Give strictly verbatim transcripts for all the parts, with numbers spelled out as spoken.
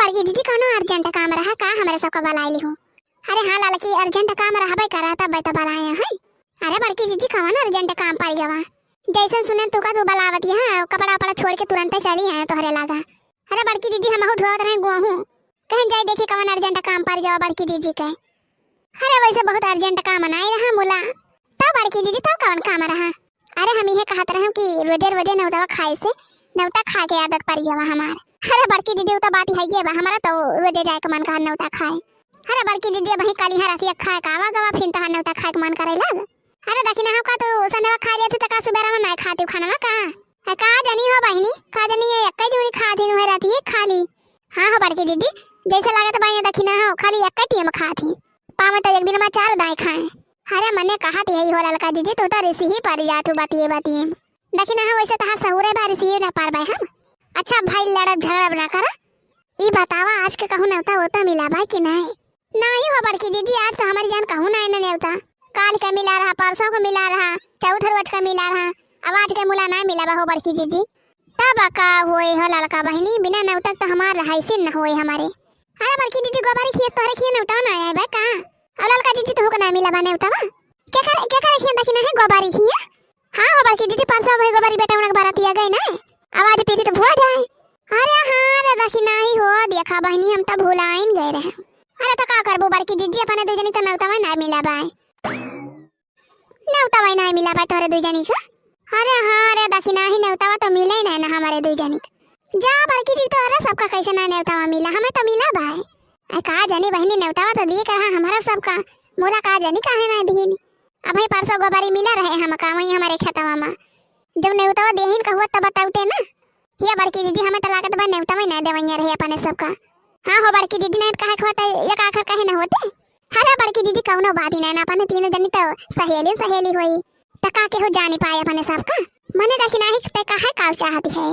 बड़की जीजी, कौनो urgent काम रहा का, हमरे सबका बलाइली हो? अरे हाँ ललकी, urgent काम रहबे करा, तब तो बलाए हैं। अरे बड़की जीजी, कौन urgent काम पड़ गवा? जैसन सुने तुका तू बलावत यहाँ, कपड़ा वपड़ा छोड़ के तुरंते चली आए तोहरे लागा। अरे बड़की जीजी, हमहू धोवत रहे गोहूँ, कहन जाई देखी कौन urgent काम पड़ गवा बड़की जीजी के। अरे वैसे बहुत urgent काम नाई रहा मुला। तब बड़की जीजी, तब कौन काम रहा? अरे हम इहे कहत रहे कि रोजे रोजे नेवतवा खाए से नेवता खा के आदत पड़ गवा हमार। अरे बड़की जीजी, उ तो बात है ये बा, हमारा तो रोजे जाए के मन कहा नेवता खाए। अरे बड़की जीजी, अबहीं कल यहाँ राती खाए का आवा गवा, फिर तहार नेवता खाए के मन करे लग। अरे दखिना हो का, तू सनेवा खा लेती तो का सुबेरा में नाई खाती खाना का? है का जनी हो बहिनी, का जनी ये एक्के जूनी खा दिन हुए राती ये खा ली। हाँ हो बड़की जीजी, जैसे लागत बा ये दखिना हो खाली एक्के टीम खाती। पावे तो एक दिन में चार दाएं खाए। अरे मने कहत यही हो ललका जीजी, तू तो रिसी ही पड़ जा तू बतिए बतिए। दखिना हो वैसे तहार सहुरे बा, रिसी ही ना पार बाय हम। अच्छा भाई लड़ब झगड़ब ना करा। ई बतावा आज के कहूँ नेवता होता मिला बा कि नहीं? नाही हो बड़की जीजी, आज तो हमारी जान कहूँ ना आइना नेवता। काल के मिला रहा, परसों के मिला रहा, चौथ रोज के मिला रहा, अब आज के मुला ना मिला बा हो बड़की जीजी। तब का होए हो ललका बहिनी, बिना नेवता के तो हमार रहाइसिन न होए हमारे। अरे बड़की जीजी, गोबारी खिए तोहरे खिए नेवता ना आए बा का? और ललका जीजी, तोहू के ना मिला बा नेवता बा? के कर, के कर खिए दखिना है गोबारी खिए? हाँ हो बड़की जीजी, परसों वही गोबारी बेटा उनक बरातिया गए ना, अब आज पीरित भुआ जाए। अरे हाँ रे दखिना ही हो, देखा बहिनी, हम तो भुलाइन गए रहे। अरे तो का करबो बड़की जीजी, अपने दू जनी तो नेवतवा ना मिला बाय। नेवतवा ना मिला बाय तोहरे दू जनी का। अरे हाँ रे दखिना ही, नेवतवा तो मिले ही ना, ना हमारे दू जनी का। जा बड़की जी, तोहरे सबका कैसे ना नेवतवा मिला, हमें तो मिला बाय। अरे का जनी बहिनी, नेवतवा तो दिए कहा हमारा सबका, मुला का जनी काहे ना दीन। अबही परसों गोबारी मिला रहे हमका वहीं हमारे खेतवा में। जब नेवतवा देहिन का हुआ तब बताउते ना। हिया बड़की जीजी, हमें तो लागत बा नेवतवा ना देवैया रहे अपने सबका। हाँ हो बड़की जीजी, नहीं तो काहे के होता, एक आखर काहे ना होते। अरे बड़की जीजी, कौनो बात ही ना, अपने तीनों जनी तो सहेली सहेली होई, तो का केहू जानी पाए अपने सबका? मने दखिना ही ते काहे काल चाहती है?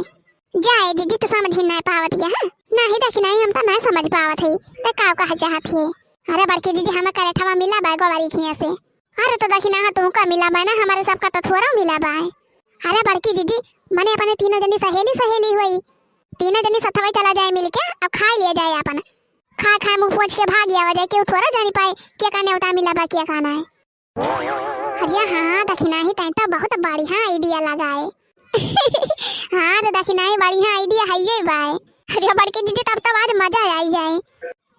जाए जीजी, तो समझ ही ना पावत है, हाँ? नहीं दखिना ही, हम तो ना समझ पावत है, ते का कहा चाहत है? अरे बड़की जीजी, हमें करेठवा मिला बा गोबारी खिया से। अरे तो दखिना हा, तुमका मिला बा ना, हमारे सबका तो थोड़ा मिला बा। अरे बड़की जीजी, मने अपने तीनों जनी सहेली सहेली होई, तीनों जनी सथवे चला जाए मिलके, अब खाए लिया जाए अपन। खाए खाए मुंह पोंछ के भाग आवा जाए, केहू थोड़ा जानी पाए के का नेवता मिला बा, के का ना है। अरे हाँ दखिना ही, तैं तो बहुत बढ़िया idea लगाए। हाँ तो दखिना ही, बढ़िया idea है ये बाय। अरे बड़की जीजी, तब तो आज मजा आई जाए।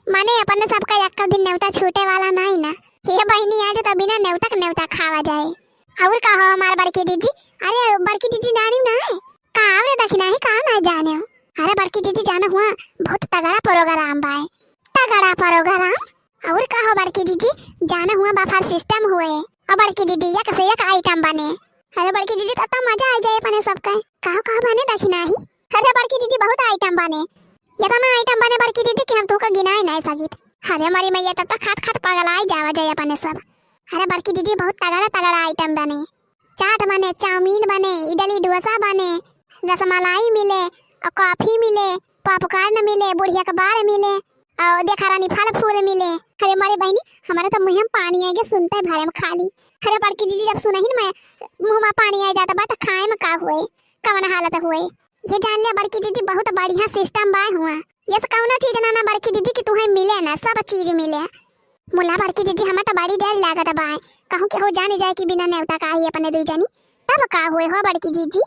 माने अपने सबका एक दिन नेवता छूटे वाला नहीं ना। हे बहिनी, आज तो बिना नेवता के नेवता खावा जाए। और का हो हमार बड़की जीजी? अरे बड़की जीजी जानी ना है का? अरे दखिना ही, का ना जाने हो? अरे बड़की जीजी, जाना हुआ बहुत तगड़ा program बाय। तगड़ा program? और का हो बड़की जीजी, जाना हुआ बफर system हुए। और बड़की जीजी, एक से एक item बने। अरे बड़की जीजी, तब तो मजा आ जाए अपने सबका। कहो कहो बने दखिना ही। अरे बड़की जीजी, बहुत item बने, इतना item बने बड़की जीजी कि हम तुमका गिनाए नहीं सकित। अरे हमारी मैया, तब तो खात खात पगलाई जावा जाए अपने सब। अरे बड़की जीजी, बहुत तगड़ा तगड़ा item बने, चाट बने, चाउमीन बने, इडली डोसा बने, रसमलाई मिले, और coffee मिले, popcorn मिले, बुढ़िया के बार मिले, और देखा रानी फल फूल मिले। अरे मोरे बहिनी, हमारे तो मुँह में पानी आएगा सुनते भरे में खाली। अरे बड़की जीजी, जब सुनही ना मैं मुँह में पानी आ जाता बा तो खाए में का हुए, कवन हालत हुए। ये जान लिया बड़की जीजी, बहुत बढ़िया system बाय हुआ। ये से कौनो चीज ना, ना बड़की जीजी कि तुहे मिले ना, सब चीज मिले। मुला बड़की जीजी, हमें तो बड़ी डर लागत बाय, कहूँ केहू जान जाए कि बिना नेवता का ही अपने दुई जनी, तब का हुए हो बड़की जीजी?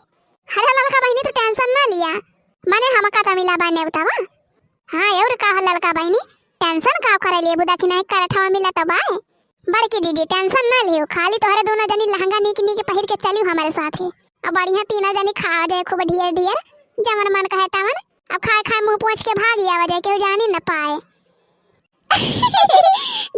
अरे ललका बहिनी, तू tension ना लिया, मने हमका तो मिला बा नेवता बा। हाँ और का हो ललका बहिनी, tension का करे लेबू, दखिना ही करेठवा मिला तो बाय। बड़की जीजी tension ना लियो, खाली तोहरे दोनों जनी लहंगा नीक नीक पहिर के चलियो हमारे साथे। अब बढ़िया तीनों जनी खा जाए खूब ढेर ढेर, जवन मन कहे तवन। अब खाए खाए मुँह पोंछ के भाग आवा जाए, केहू जानी न पाए।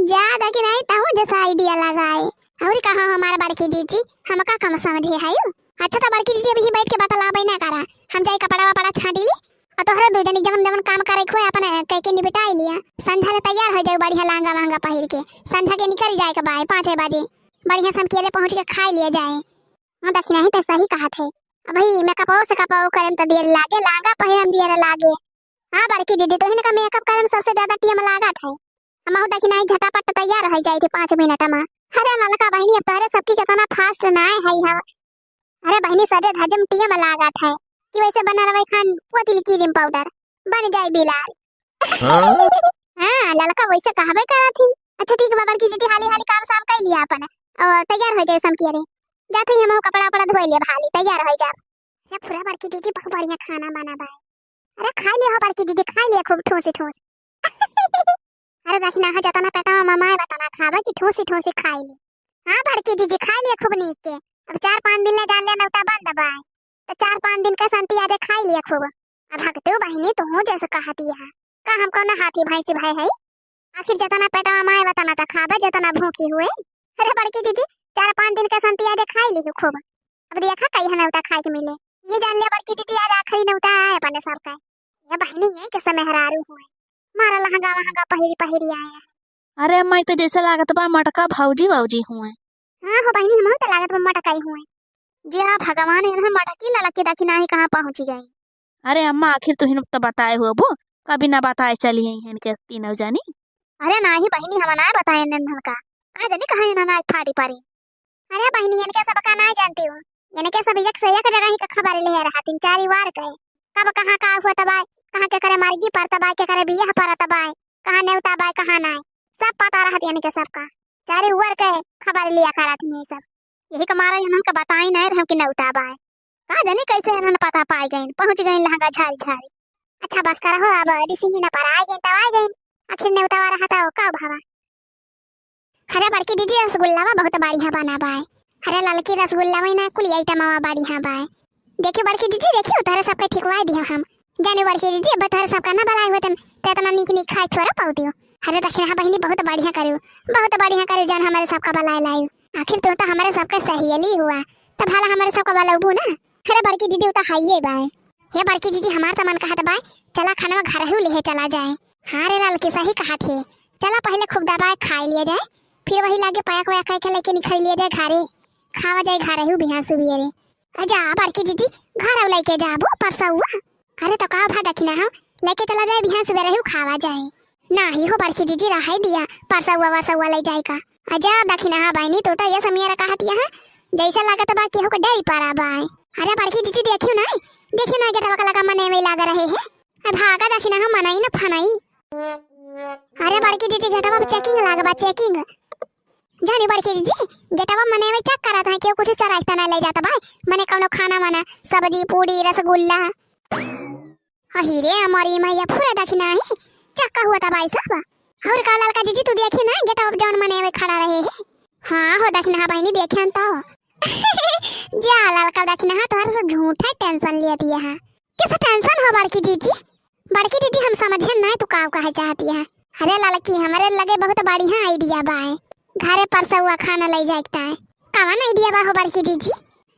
जा दखिना ही, तहू जैसा idea लगाए। और कहा हमार बड़की जीजी, हमका कम समझे है यू। अच्छा तो बड़की जीजी, अभी बैठ के बतलाबे ना करा, हम जाए कपड़ा वपड़ा छाटी ली, और तोहरे दो जनी जवन जवन काम करे खोए अपन कह के निपटाई लिया। संझा ले तैयार हो जाए बढ़िया लहंगा महंगा पहिर के, संझा के निकल जाए के बाय पाँचे बजे, बढ़िया से हम केरे पहुँच के खाए लिया जाए। हाँ दखिना ही, तो सही कहत है। अब भाई मेकअपो सेकअपो करे में तो देर लागे, लहंगा पहिरे में देर लागे। हाँ बड़की जीजी, तोहिन का makeup करे में सबसे ज्यादा time लागत है। हमहू दखिना ही झटापट तैयार हो जाए थे पाँच मिनट में। अरे ललका बहिनी, अब तोहरे सबकी कितना fast ना है हम। अरे बहिनी, सजे धजे में time लागत है कि वैसे बना रहे खान पोतिल cream powder, बन जाए बिलाल। हाँ? हाँ, ललका वैसे कहबे करत ही। अच्छा ठीक बा बड़की जीजी, हाली हाली काम साम कइ लिया अपन, और तैयार होइ जाए समकिया रे। जात ही हम कपड़ा उपड़ा धोइ लेब, हाली तैयार होइ जाब। या पूरा बड़की जीजी बहुत बढ़िया खाना बना बा। अरे खाइ लिया हो बड़की जीजी, खाइ लिया खूब ठूसी ठूस। अरे देखी ना, हाँ, जतना पेटवा ममाए बा तना खाबे कि ठूसी ठूसी खाइ ली। हाँ बड़की जीजी, खाइ लिया खूब नीक के। अब चार पाँच दिन ले जान ले नेवता बंद बा, तो चार पाँच दिन के संती आजे खाइ लिया खूब। अब भगतू बहिनी तू जैसे कहती है, का हम कौनो हाथी भैंसी भय है? आखिर जतना पेटवा ममाए बा तना तो खाबे जतना भूखी हुए। अरे बड़की जीजी, चार पाँच दिन के संती आजे खाइ ली खूब। अब देखा कहिया नेवता खाए के मिले। ये जान लिया बड़की जीजी, आज आखिरी नेवता है अपने सबका। ये बहिनी यही के समय हरारू हुए, मारा लहंगा वहंगा पहिरी पहिरी आए हैं। अरे अम्मा, ई तो जैसे लागत बा मटका भौजी भौजी हुए। हाँ हो बहिनी, हमहू तो लागत बा मटका ही हुए। जी हाँ भगवान, इन्हें मटकी ललकी देखी नाही कहाँ पहुँची गई। अरे अम्मा, आखिर तुहिन तो बताए हुए बो, कभी ना बताए चली आई हैं इनके तीनों जनी। अरे नाही बहिनी, हम ना बताए इन्हन का, का जनी कहाँ इन्हन आज फाटी पड़ी। अरे बहिनी, इनके सब का ना जानती हो, इनके सब एक से एक जगह ही के खबर ले रहतिन, चारी वार के। कब कहाँ का हुआ तबाय, कहाँ के करे मरगी पर तबाय, के करे बियाह पर तबाय, कहाँ नेवता बाय, कहाँ नाय, सब पता रहत इनके सबका। चारी वार के खबर लिया करत ही सब। यही के मारा इन्हन के बताई नहीं रहे कि नेवता बाय। का जानी कैसे इन्हन पता पाई गइन, पहुँच गइन लहंगा झारी झारी। अच्छा बस करा हो, अब रिसिही न पर आई गइन तब आई गइन। आखिर नेवता वाला हटाओ का भावा। अरे बड़की दीदी, रसगुल्लावा बहुत बढ़िया बना बाय। अरे ललकी रसगुल्लावा ना, कुल आइटमवा बढ़िया बाय। देखियो बड़की दीदी, देखियो तोहरे सबके ठिकवाए दियो हम। जाने बड़की दीदी, अब तोहरे सबका ना बलाए होतन, त इतना नीक नीक खाए थोड़ा पाउतियो। अरे दखिनहा बहिनी, बहुत बढ़िया करियो, बहुत बढ़िया करियो जान, हमारे सबका बलाए लाइयो। आखिर तू तो हमारे सबके सहेली हुआ, त भला हमारे सबका बलौबू ना। अरे बड़की दीदी, उ तो हाइये बाय। हे बड़की दीदी, हमार त मन कहत बाय, चला खाना घरहू लेहे चला जाए। हाँ रे ललकी, सही कहत हे। चला पहिले खूब दबाए खाए लिया जाए, फिर वही लागे पैक वैक करके लेके निकल लिया जाए घरे। खावा जाए घरहू बिहान सुबियरे। अजा बड़की जीजी, घरहू लेके जाबो परसौआ। अरे तो का भा दखिनहा, लेके चला जाए बिहान सुबेरहू खावा जाए। नाही हो बड़की जीजी, रहाई दिया परसौआ वरसौआ ले जाए का। अजा दखिनहा बहिनी, तू तो ये समियारा कहत यहाँ, जैसे लागत बा केहू के डरी पड़ा बाय। अरे बड़की जीजी, देखियो ना, देखियो ना, गेटवा का लगा मने में लाग रहे हैं। अब भागा दखिनहा, मनई न फनई। अरे बड़की जीजी, गेटवा पे चेकिंग लाग बा, चेकिंग। जानी बड़की जीजी, गेटवा मने में चेक करत है, केहू कुछ चोराई त ना ले जात बा, मने कौनो खाना वाना, सब्जी, पूड़ी, रसगुल्ला। अही रे, हमारी मैया, पूरा दखिनहा ही चक्का हुआ त बाई सब। और का ललका जीजी, तू देखी ना, गेटवा पे जौन मने में खड़ा रहे है। हाँ हो दखिनहा बहिनी, देखियन तो। जा ललका दखिनहा, तोहर सब झूठा टेंशन लिया दिया है। किस टेंशन हो बड़की जीजी? बड़की जीजी, हम समझे ना तू का कहे चाहती है। अरे ललकी, हमारे लगे बहुत बढ़िया आइडिया बा है, घरे परसौआ खाना ले जाए के ताए। कवन आइडिया बा हो बड़की जीजी?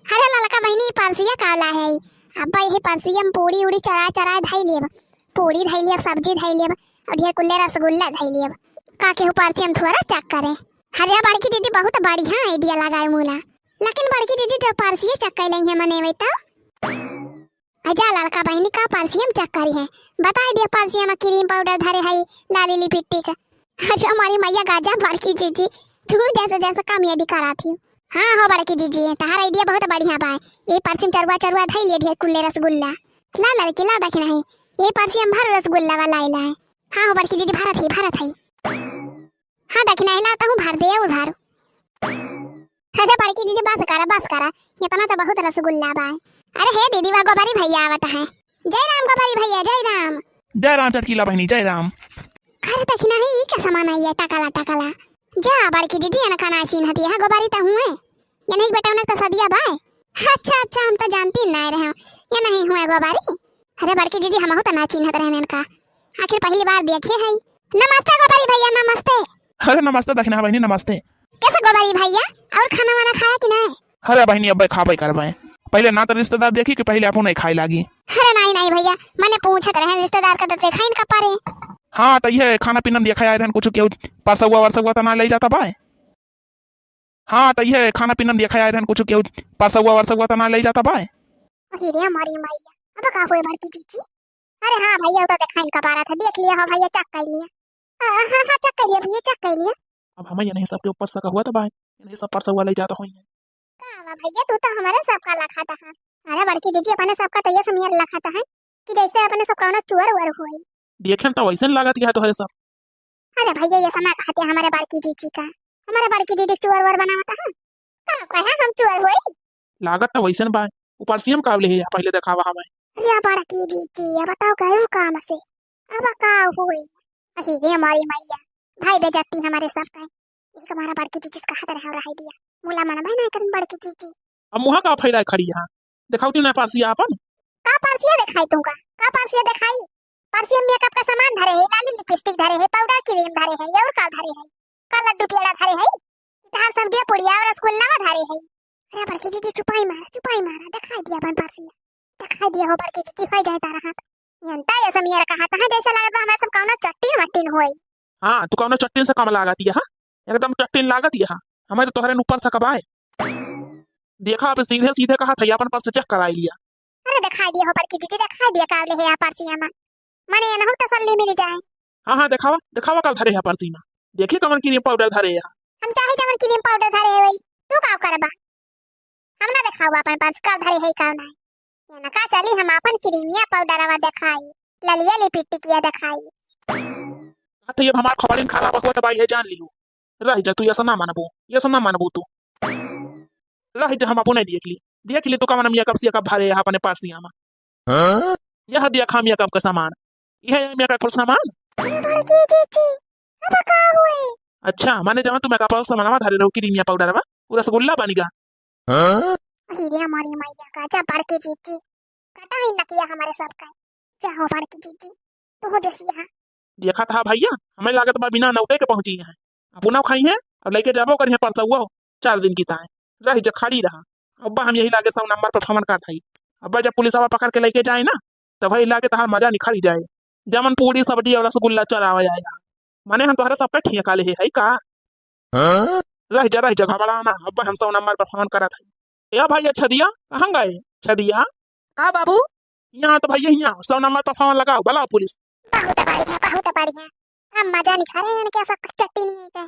अरे ललका बहिनी, परसिया काला है, अब यही परसिया में पूड़ी उड़ी चढ़ा चढ़ा धई लेब, पूड़ी धई लेब, सब्जी धई लेब, और ढेर कुल्ले रसगुल्ला धई लेब। का केहू परसिया में थोड़ा चेक करे? अरे बड़की जीजी, बहुत बढ़िया आइडिया लगाए मूला, लेकिन बड़की जीजी, जो परसिया चेक कर ली है मने में तो अजा ललका बहिनी, का परसिया में चेक करी है? बताई दिया, परसिया में क्रीम पाउडर धरे है, लाली लिपस्टिक। अजा हमारी मैया, गजब बड़की जीजी, तू जैसे जैसे कॉमेडी कराती हो। हाँ हो बड़की जीजी, तहार आइडिया बहुत बढ़िया बा। ये परसिया में चरुआ चरुआ धई लिए ढेर कुल्ले रसगुल्ला। ला ललकी, ला दखिनहा, ये परसिया में भर रसगुल्ला वाला आइला है। हाँ हो बड़की जीजी, भरत ही, भरत ही। हाँ दखिनहा, ला तहूँ भर दे और भर। अरे बड़की जीजी, बस करा, बस करा, इतना तो बहुत रसगुल्ला बा। अरे हे दीदी, वा गोबरी भैया आवत है। जय राम गोबरी भैया, जय राम। जय राम चटकीला बहिनी, जय राम। अरे दखिनहा, ई का सामान आई है, टकला टकला। जा बड़की जीजी, इनका ना चिन्हती है, गोबरी तो हुए। ये नहीं बेटा, उन्हें तो सदिया बाय। अच्छा अच्छा, हम तो जानती नहीं रहे, ये नहीं हुए गोबरी। अरे बड़की जीजी, हमहू तो ना चिन्हत रहे इनका, आखिर पहली बार देखे है। नमस्ते गोबरी भैया, नमस्ते। अरे नमस्ते दखिनहा बहिनी, नमस्ते। कैसे गोबरी भैया, और खाना वाना खाया कि नहीं? अरे बहिनी, अब्बे खाबे करबे, पहले ना तो रिश्तेदार देखी कि पहले आपू नहीं खाए लागी। अरे नहीं नहीं भैया, मने पूछत रहे, रिश्तेदार का तो देखा इनका पारे। हाँ तो ये खाना पीना देखा आए रहन, कुछ केहू परसौआ वरसौआ तो ना ले जाता बाय। हाँ तो ये खाना पीना देखा आए रहन, कुछ केहू परसौआ वरसौआ तो ना ले जाता बाय। अरे रे हमारी मैया, अब का हुए बड़की जीजी? अरे हाँ भैया, वो तो देखा इनका पारा था, देख लिया हो भैया, चेक कर लिया। हाँ हाँ हाँ, चेक कर लिया भैया, चेक कर लिया। अब हमें ये नहीं सबके ऊपर शक हुआ तो बाय, ये नहीं सब परसौआ ले जाता हुई है। का हुआ भैया, तू तो हमारे सबका लखाता है। अरे बड़की जीजी, अपने सबका तो ये समियर लखाता है कि जैसे अपने सब कौनो चोर वोर हुई। देखे में तो वैसे लागत है तोहरे सब। अरे भैया, ये सब ना कहते हमारे बड़की जीजी का। हमारे बड़की जीजी चोर वोर बनावता है। का कहे हम चोर होई? लागत तो वैसे बा। ऊपर से हम कावले है, पहले देखावा हमें। अरे बड़की जीजी, अब बताओ गयो काम से। अब का होई? अरे रे हमारी मैया, भाई बेजती हमारे सब का। एक हमारा बड़की जीजी से कहा तरह रहाई दिया। मुला मन भाई ना करन बड़की जीजी। अब मुहा का फैलाए खड़ी है? देखाओ तू ना पारसिया आपन। का पारसिया देखाई तुमका? का पारसिया देखाई? पारसिया में मेकअप का सामान धरे है, लाली लिपस्टिक धरे है, पाउडर क्रीम धरे है, और का धरे है? का लड्डू पेड़ा धरे है? इतहार सब्जिया पुड़िया और रसगुल्ला में धरे है। अरे बड़की जीजी चुपाई मारा, चुपाई मारा, देखाई दिया अपन पारसिया। देखाई दिया हो बड़की जीजी, होई जाए तारा हाथ। यंता ये समियर कहा था जैसे लागत बा हमारे सब कौनो चट्टीन वट्टीन होई। हाँ, तू कौनो चट्टीन से कम लागत है, हाँ? एकदम चट्टीन लागत है, हाँ? हमें तो तोहरे ऊपर से कबाए। देखा, अब सीधे सीधे कहा था, अपन पर्स चेक कराई लिया। अरे देखाई दिया हो बड़की जीजी, देखाई दिया कावले है यहाँ पारसिया में। मने एनहु तसल्ली मिल जाए। हाँ, हाँ, देखावा, देखावा का धरे है पर्सी में। देखिए कवन क्रीम पाउडर धरे है। हम चाहे जवन क्रीम पाउडर धरे है वही, तू का करबा? हम ना देखावा अपन पर्स का धरे है का नहीं। ये ना का चली हम अपन क्रीमिया पाउडरवा देखाई, ललिया लिपिटिकिया देखाई। हाँ, तो ये हमार खबरिन खराब हुआ दवाई है, जान लियो। रह जा तू, ये सब ना मानबो, ये सब ना मानबो तू। रह जा, हम अपने देख ली, देख ली तू कवन मेकअप से कब भरे है अपने पारसिया में। हाँ? यह देखा मेकअप का सामान, यह है मेकअप का सामान। अरे बड़की जीजी, अब का हुए? अच्छा, माने जवन तू मेकअप का सामानवा धरे रहो, क्रीमिया पाउडरवा, वो रसगुल्ला बनिगा। हाँ? अरे रे हमारी मैया का, जा बड़की जीजी, कटा ही नकिया हमारे सब का। जा हो बड़की जीजी, तू हो जैसी यहाँ। देखा था भैया, हमें लागत बा बिना नौते के पहुंची है। अपना खाई है और लेके जाबो करिए परसौआ, चार दिन की ताए। रह जा, खड़ी रहा। अब्बा हम यही लागे सौ नंबर पर फोन काट है। अब्बा जब पुलिसवा पकड़ के लेके जाए ना, तब वही लागे तहार मजा निखर जाए। जमन पूरी सब्जी और रसगुल्ला चलावा जाएगा। माने हम तोहरे सबका ठेका ले है का? हाँ? रह जा, रह जा, घबरा ना, अब्बा हम सौ नंबर पर फोन करत है। ए भैया छदिया, कहाँ गए? छदिया? का बाबू? यहाँ तो भैया, यहाँ सौ नंबर पर फोन लगाओ, बुलाओ पुलिस। बहुत बढ़िया, बहुत बढ़िया। हम मजा निखरे हैं, क्या सब चट्टी नहीं है क्या?